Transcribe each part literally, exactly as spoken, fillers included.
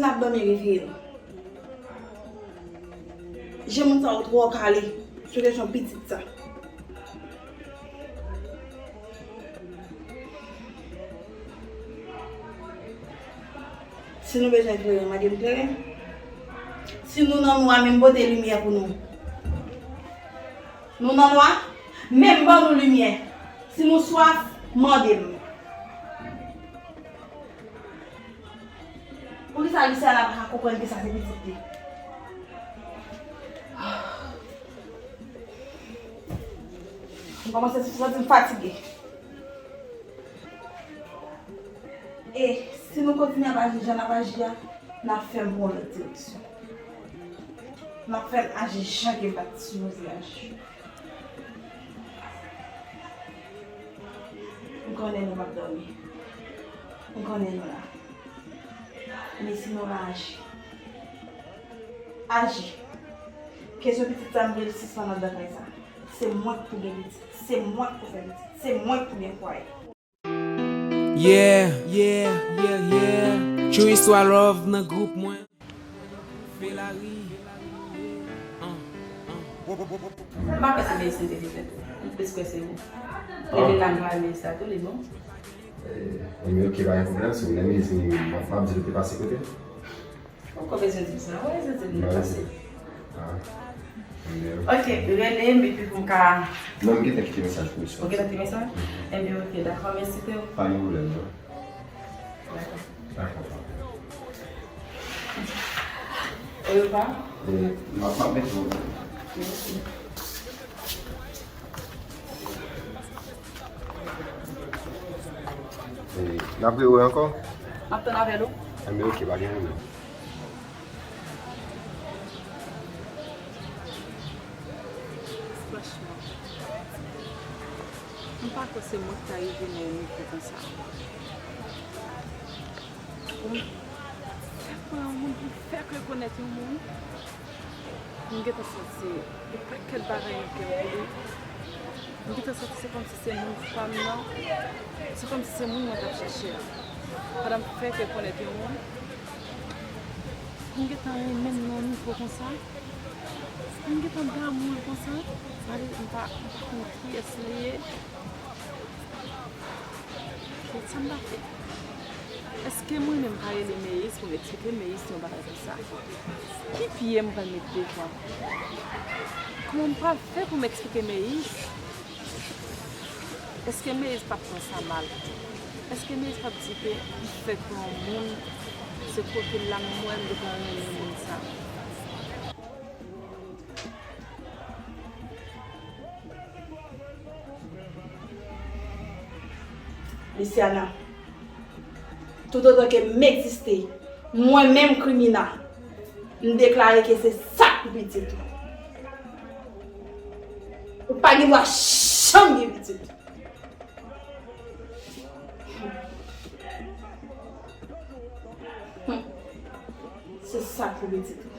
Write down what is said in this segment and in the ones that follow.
N ap dòmi reveye nou. Je moun sa yo twò kale sou kesyon pitit sa. Si nou bezwen kleren, mande m kleren. Si nou nan nwa, men m pote limyè pou nou. Nou nan nwa, men m ban nou limyè. Si nou swaf, mande m. Poukisa Luciana pa ka konprann ke sa se pitit li? M kòmanse santi m fatige. E si nou kontinye ap aji jan n ap aji a, n ap fè m pran yon lòt direksyon. N ap fè m aji jan ke m pa t sipoze aji. M konnen nou p ap dòmi. M konnen nou la. Men si nou pa aji, aji. Kesyon pitit sa, m vle l sispann anndan kay sa. Se mwen k pou gen pitit. Se mwen k pou fè pitit. Se mwen k pou gen fwaye. Yeah, yeah, yeah, yeah. True Histoire Love nan gwoup mwen. Felari. M pa kwè se Meyis li te vle fè tou. M plis kwè se ou. Epi la m pral Meyis la tou, li bon. Ebyen, ok, pa gen pwoblèm. Si w vle Meyis, m ap di l te pase kote l. Ou ko bezwen di m sa. Ou bezwen di m li pase. Ah. Ok, rele m epi pou m ka. Non, m gentan kite mesaj pou misye. Ou gentan kite mesaj? Ebyen, ok, dakò, mèsi freo. Pa gen pwoblèm, non. Dakò. Dakò, pa. Au revoir. E, m ap, m ap mete w. Mèsi. E, n ap rewè ankò? M ap tann avè l wi. Enben, ok, pa gen pwoblèm. Franchman, m pa kwè se mwen ki ta rive nan yon nivo konsa. Pou m fèk wè yon moun, pou m fèk rekonèt yon moun, m gentan santi yon pakèt bagay nan kè m pou li. M gentan santi se kòmsi se moun pa m nan, se kòmsi se moun mwen t ap chèche a. Pandan m fèk rekonèt yon moun, m gentan renmen l nan yon nivo konsa. M gentan damou l konsa. Malgre m pa, m pa konn kiyès li ye. Sa m ta fè? Èske mwen menm m ka rele Meyis pou m eksplike Meyis yon bagay konsa? Ki pye m pral met devan? Kòman m pral fè pou m eksplike Meyis? Èske Meyis p ap pran sa mal? Èske Meyis p ap di ke m fèk wè yon moun, se pwofil la m wè m gentan renmen moun sa? Luciana, toutotan ke m egziste, mwen menm Krimina, m deklare ke se sa k pou pitit ou. Ou pa gen dwa janm gen pitit. Se sa k pou pitit ou.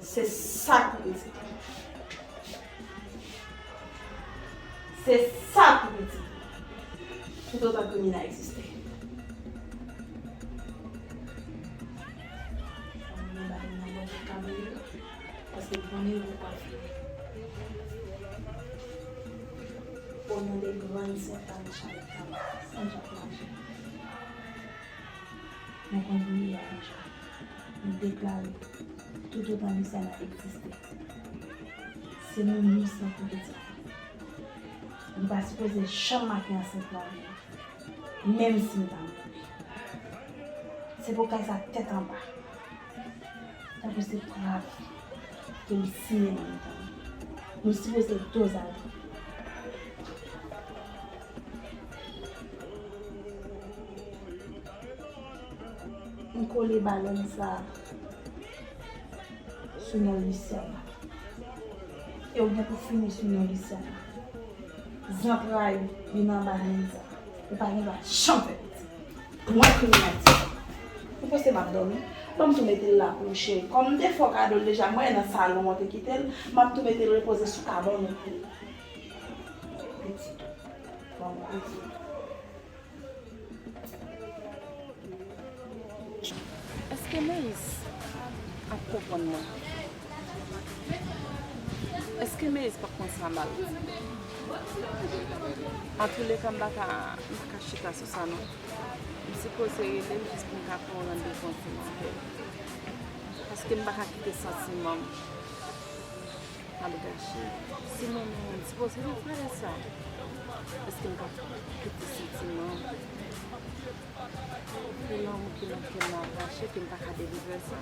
Se sa k pou pitit ou. Se sa k pou pitit ou. Toutotan Krimina egziste. Paske konnen ou pa fini. O non de grann sèt Ann Chay, Ann Chay mache. Nou konn priye a deja. Nou deklare, toutotan Luciana egziste, se nou menm sa pou pitit li. Li pa sipoze janm make ansent lavi l, menm si l ta mouri. Se pou kay sa tèt anba. Tankou se pravi ke li siyen nan mitan nou. Nou sipoze dozaj. M kole balèn sa a sou non Luciana. E ou gen pou fini sou non Luciana. Zantray vin anba nen sa. Ou pa gen dwa janm fè pitit. Mwen Krimina di sa. Ou panse m ap dòmi? Ban m tou mete l la pou ou, cheri. Kòm m te fè w kado l deja, m wè nan salon an te kite l, m ap tou mete l repoze sou kabann ou pou ou. Pitit. Ban m pitit. Èske Meyis ap konprann mwen? Èske Meyis p ap konn sa m ba l? Antouleka, m pa ka, m pa ka chita sou sa non. M sipoze rele l jis pou m ka pran yon randevou ansanm avè l. Paske m pa ka kite santiman m ap gache. Si mwen menm, m sipoze reflechir sa. Èske m ka kite santiman m pou lanmou ki nan kè m nan rache, ke m pa ka delivre sa?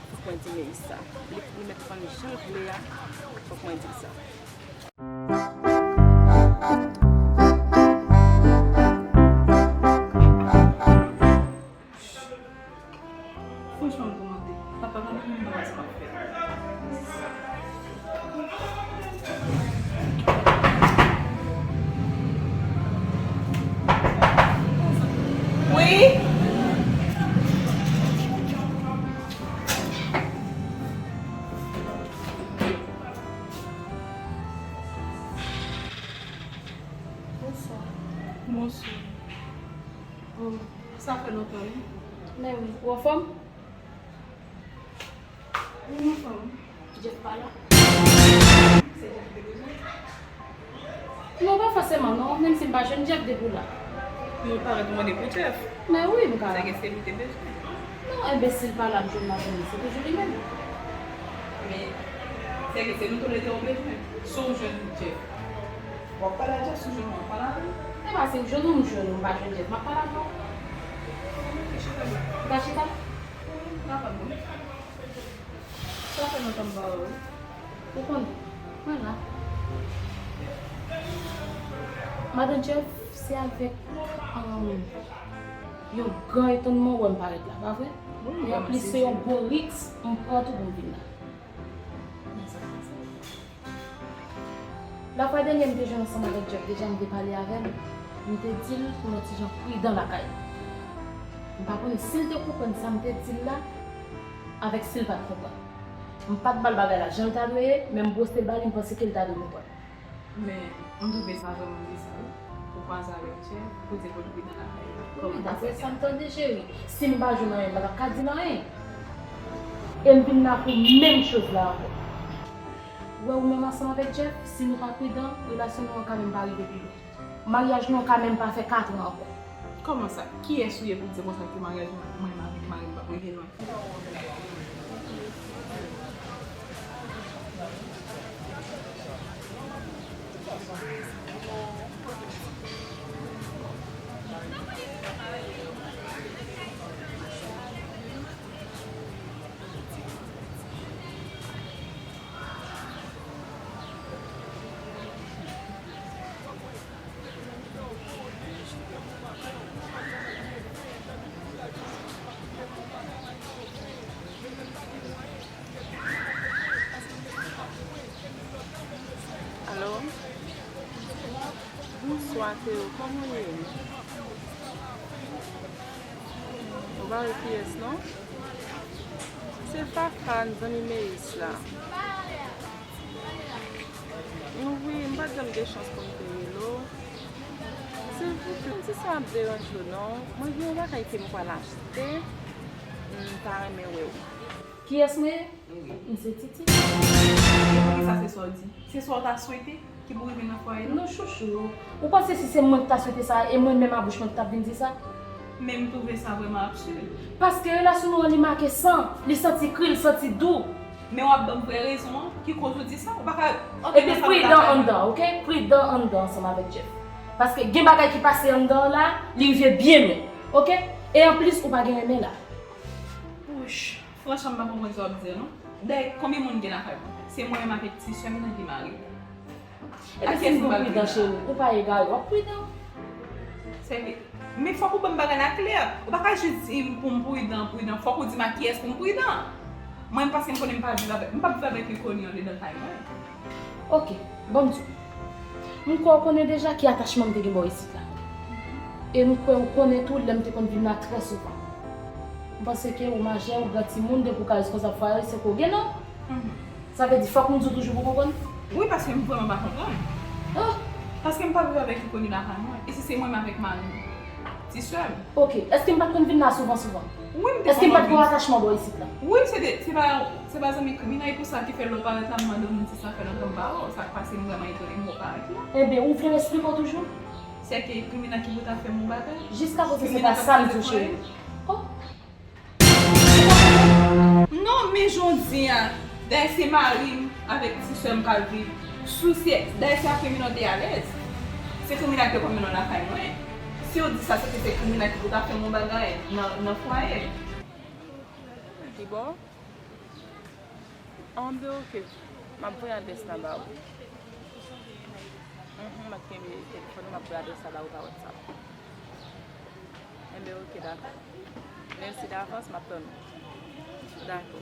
Fòk mwen di Meyis sa. Li, li mèt pran l jan l vle a, fòk mwen di l sa. Franchman, m kòmanse. Papa pa menm pa wè sa m ap fè. Wi. Bonswa. Bonswa. Oh, sa fè lontan, wi. Men wi, ou anfòm? Wi, m anfòm. Jeff pa la? Se Jeff te bezwen? Non, pa fòseman, non. Menm si m pa jwenn Jeff depi w la. Men w parèt ou mande pou Jeff. Men wi, m ka. Sèke se li te bezwen. Non, enben, si l pa la, m jwenn m ap jwenn li. Se toujou li menm. Men, sèke se nou toulède w bezwen. Si w jwenn Jeff, w ap pale a Jeff, si w jwenn mwen, w ap pale avè l. E pa si m jwenn ou, m jwenn ou, m pa jwenn Jeff, m ap pale avè w. Ou ka chita? Ou ka chita? Ou ka pale. Sa fè lontan m pa wè w. Ou konnen, mwen la. Madan Jeff, se avèk, um, yon gran etonnman w wè m parèt la, pa vre? Wi, m wè. E anplis, se yon gwo risk m pran tou pou m vin la. Lafwa dènyè m te jwenn ansanm avèk Jeff, deja m te pale avè l, m te di l pou l yon ti jan pridan lakay li. M pa konnen si l te konprann sa m te di l la, avèk si l pa t konprann. M pa t ba l bagay la jan l ta dwe ye, men m bwose l ba li, m panse ke l ta dwe konprann. Men, m twouve sa vrèman bizar, wi. Ou kwaze avèk Jeff, ou di l pou l pridan lakay li. Wi, daprè sa m tande, cheri, si m pa jwenn anyen, m pa t ap ka di l anyen. E m vin la pou menm choz la ankò. Ou wè, ou menm ansanm avèk Jeff, si nou pa pridan, relasyon nou an ka menm pa rive pi lwen. Maryaj nou an ka menm pa fè katran ankò. Kòman sa? Kiyès ou ye pou di konsa ke maryaj mwen, mwen avèk mari m p ap rive lwen? Alo? Bonswa, Teo. Kòman w ye? Ou pa wè kiyès, non? Se Fafane, zanmi Meyis la. Wi, m pa t janm gen chans pou m te rele w. Silvouplè, si sa ap deranje w non, mwen gen yon bagay ke m pral achte, m ta renmen wè w. Kiyès mwen ye? Wi. M se Titi. E poukisa se sa w di? Se sa w ta swete ki pou rive nan fwaye nou? Non, chouchou. Ou panse si se mwen ki ta swete sa, e mwen menm a bouch mwen ki t ap vin di sa? Men m twouve sa vrèman absird. Paske relasyon nou an li make san, li santi kri, li santi dou. Men w ap ban m vrè rezon an ki koz ou di sa? Ou pa ka antre nan sa nou ta fè. Ebyen, pridan anndan, oke? Pridan anndan ansanm avèk Jeff. Paske gen bagay ki pase anndan an la, li rive byen lwen, oke? E anplis, ou pa gen renmen la. Wouch, franchman, m pa konprann sa w ap di a non. Dayè, konbyen moun gen lakay mwen? Se mwen menm avèk ti sè m nan ki mare. Ebyen, si m di w pridan, cheri, ou pa egare, w ap pridan. Sèke, men fòk ou ban m bagay la klè. Ou pa ka jis di m pou m pridan, pridan. Fòk ou di m a kiyès pou m pridan. Mwen, paske m konnen m pa viv avèk, m p ap viv avèk enkoni andedan kay mwen. Oke, ban m di w. M kwè w konnen deja ki atachman m te gen ba w isit la. E m kwè w konnen tou lè m te konn vin la trè souvan. M panse ke ou majè, ou gran timoun, depi w ka responsab fwaye, se ke w gen non. Mhm. Sa vle di fòk m di w toujou pou w konprann? Wi, paske m vrèman pa konprann. Ah! Paske m pa viv avèk enkoni lakay mwen. E si se mwen menm avèk mari m? Ti sè m. Ok, èske m pa t konn vin la souvan souvan? Wi, m te Èske m pa t gen yon atachman bò isit la? Wi, se te, se pa, se pa zanmi kriminèl, pou sa ki fè lè w parèt la, m mande w moun si sa fè lontan m pa wè w, sa k pase, m vrèman etone m wè w parèt la. Ebyen, ou vle m esplike w toujou? Sèke kriminèl ki pou ta fè m yon bagay? Jiska prezan, se pa sa m di w, cheri. Oh! Non, men jan w di a, dayè se mari m avèk ti sè m k ap viv. Sou se, dayè se ak krimina w te alèz. Se krimina ki te konn mennen w lakay mwen. Si w di sa, se ke se krimina ki pou ta fè m yon bagay nan, nan fwaye. Li bon? Anben, oke. M ap voye adrès la ba ou. Mhm, m ap kenbe telefòn ou, m ap voye adrès la ba ou pa WhatsApp. Enben, oke, dakò. Mèsi davans, m ap tann ou. Dakò.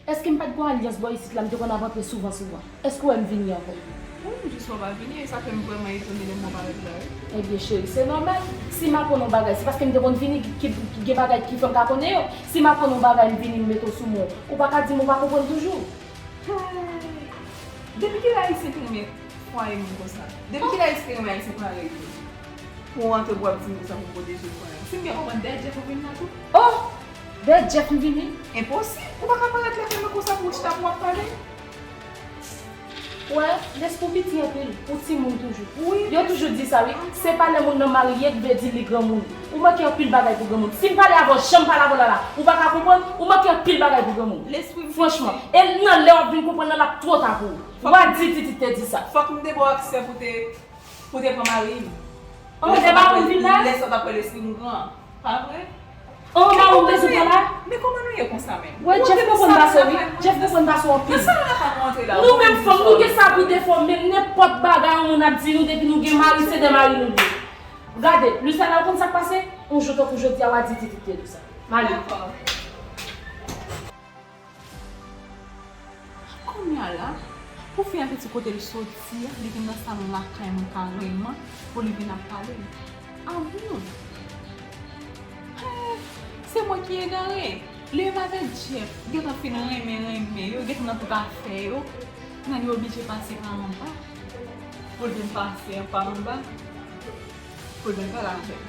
Èske m pa t gen alyans bò isit la, m te konn ap antre souvan souvan? Èske w wè m vini ankò? Wi, m jis wè w pa vini, e sa fè m vrèman etone lè m wè w parèt la, wi. Ebyen, cheri, se nòmal. Si m aprann yon bagay, se paske m te konn vini ki, ki, ki gen bagay ki fè m ka konnen yo. Si m aprann yon bagay, m vini, m mete w sou men w. Ou pa ka di m ou pa konprann toujou. Hey! Depi kilè Ayisyen te renmen fwaye moun konsa? Depi kilè Ayisyen te renmen Ayisyen parèy yo? Pou w antre pou w ap di m konsa pou m pwoteje fwaye m. Si m byen konprann, dèyè Jeff ou vin la tou? Oh! Dèyè Jeff m vini? Enposib! Ou pa ka parèt la fè m konsa pou w chita pou w ap pale? Wè, lespri w piti anpil, ou timoun toujou. Wi, yo toujou di sa, wi. Se pa lè moun nan marye k vle di li granmoun. Ou manke anpil bagay pou granmoun. Si m pale avè w, jan m pale avè w la la, ou pa ka konprann, ou manke anpil bagay pou granmoun. Lespri m piti. Franchman, e nan lè w ap vin konprann nan, l ap twò ta pou ou. Ou pa di Titi te di sa. Fòk m te ba w aksè pou te, pou te pran mari m. An, ou te pa konn vin la? Lè sa w t ap wè lespri m gran. Pa vre? An, ba ou bezwen pran la? Men kòman nou ye konsa menm? Wè, Jeff poko n pase w, wi. Jeff poko n pase w anpil. Nan sa nou lakay pou antre la? Nou menm fanm, nou gen sa pou defo, men nenpòt bagay yon moun ap di nou, depi nou gen mari, se de mari nou ye. Gade, Lucella, ou konn sa k pase? Yon jou tankou jodi a, w a di Titi te di sa. M ale. Dakò. Kounye a la, pou fi a te di kote l soti a, li vin nan salon lakay mwen kareman pou li vin ap pale. A bon? Hen, se mwen ki egare. Li menm avèk Jeff gentan fin renmen renmen yo, gentan nan tout afè yo. Kounye a li oblije pase pa anba pou l vin pase pa anba. Pou l vin pale avè m.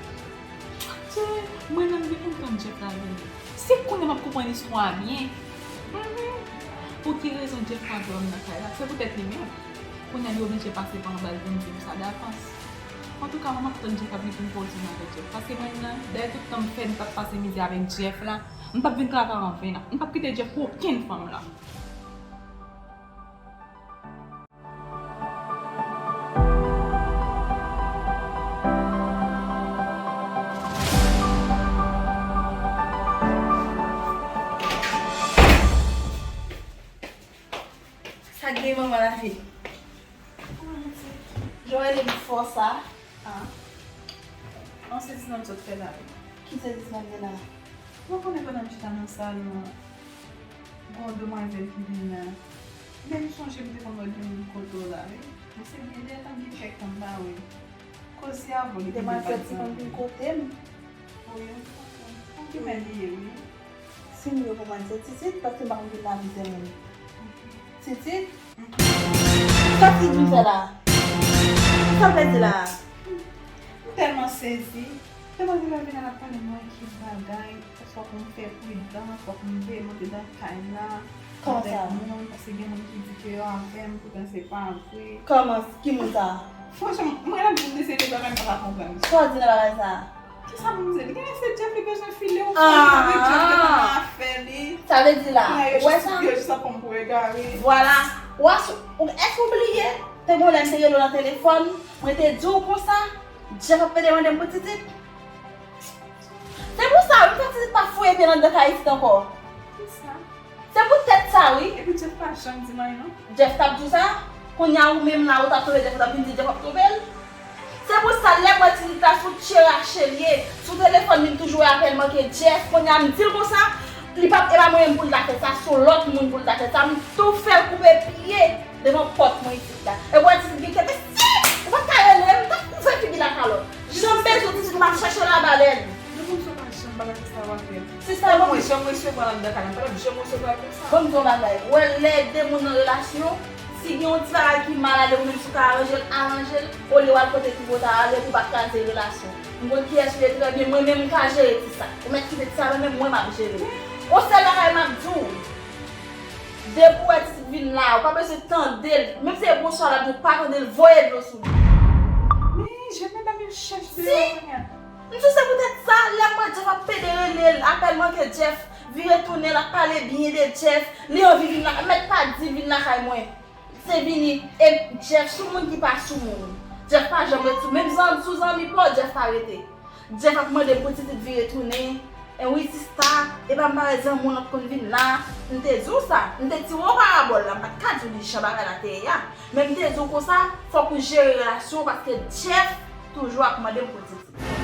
Tchè, mwen menm m te kontan Jeff la vini. Se kounye a m ap konprann istwa a byen. Mhm. Pou ki rezon Jeff pa vle wè m nan kay la? Se poutèt li menm. Kounye a li oblije pase pa anba l vin di m sa davans. Antouka, mwen m ap tann Jeff ap vin pou m koze m avèk Jeff. Paske mwen menm nan, dèyè tout tan m fè m t ap pase mizè avèk Jeff la, m p ap vin travay anven nan. M p ap kite Jeff pou okenn fanm la. Sa k gen manman lavi? Joël fò sa. Ah. An sezisman m sot fè la wi. Ki sezisman m gen la? Ou konnen pandan m chita nan salon an, gon demwazèl ki vin la. Men m sonje m te konn wè l vin kote w la wi. Men se byen lè l ap gen kèk tan m pa wè l. Koze avè w li te vin. Demwazèl ti konn vin kote m. Wi, m konprann. Ou ki mèt li ye wi. Si m yo pou mwen se Titit, paske m pa konn vin nan mizè moun. Titit? Sa Titit vin fè la? Sa l vle di la? M tèlman sezi. Demwazèl la vin la, l ap pale m yon ekip bagay. Fòk m fè pridan, fòk m veye monte nan kay la. Kòman sa? Avèk moun, paske gen moun ki di ke yo avè m, poutan se pa vre. Kòman? Ki moun sa? Franchman, mwen ap di m de se de bagay m pa ka konprann. Sa w di nan bagay sa? Kisa pou m di? Li genlè se Jeff li bezwen file ou fè l avèk Jeff gentan nan afè li. Sa vle di la, ou wè sa? Yo jis ap pran m pou egare. Vwala. Ou a sou, ou, èske ou bliye? Te gon lè m te rele w nan telefòn, mwen te di w konsa, Jeff ap pede mande m pou Titit. Se pou sa, wi, m fè Titit pa fouye pye l anndan kay isit ankò. Kisa? Se poutèt sa, wi. Epi Jeff pa janm di m anyen, non. Jeff t ap di w sa? Kounye a ou menm la, ou t ap twonpe Jeff, ou t ap vin di Jeff ap twonpe l? Se pou sa, lè m wè Titit la, sou tcherache l ye. Sou telefòn li, m toujou wè apèl manke Jeff. Kounye a, m di l konsa, li p ap, e pa mwen menm pou l ta fè sa, se yon lòt moun pou l ta fè sa. M tou fè l koupe pye devan pòt mwen isit la. Epi w wè Titit gen kè, mesye! Ou pa ka Janm resevwa l anndan kay la, m pa t ap janm resevwa l konsa. Ban m di yon bagay. Ou wè lè de moun nan relasyon, si gen yon ti bagay ki mal ale, ou menm si w ka aranje l, aranje l, olye w al kote ki bo ta ale pou pa kraze relasyon. M konn kiyès ou ye trè byen, mwen menm m ka jere ti sa. Ou mèt kite ti sa nan men m, mwen m ap jere l. Yon sèl bagay m ap di w, depi w wè titit vin la, ou pa bezwen tande l. Menm si se bonswa l ap di w, pa tande l, voye dlo sou li. Men, je mèt ba m yon chèch de Si. M di w se poutèt sa, lè m wè Jeff ap pede rele l, apèl manke Jeff, vire tounen, l ap pale byen de Jeff, li anvi vin lakay, mèt pa di vin lakay mwen. Se vini, e Jeff sou moun ki pa sou moun. Jeff pa janm ret sou, menm zan, sou zanmi pa w, Jeff pa rete. Jeff ap mande pou titit vire tounen. E wi sista, e pa m parèt zanmi w nan t konn vin la. M te di w sa, m te tire w parabòl la, m pa t ka di w li jan bagay la te ye a. Men m te di w konsa, fòk ou jere relasyon w paske Jeff toujou ap mande m pou titit.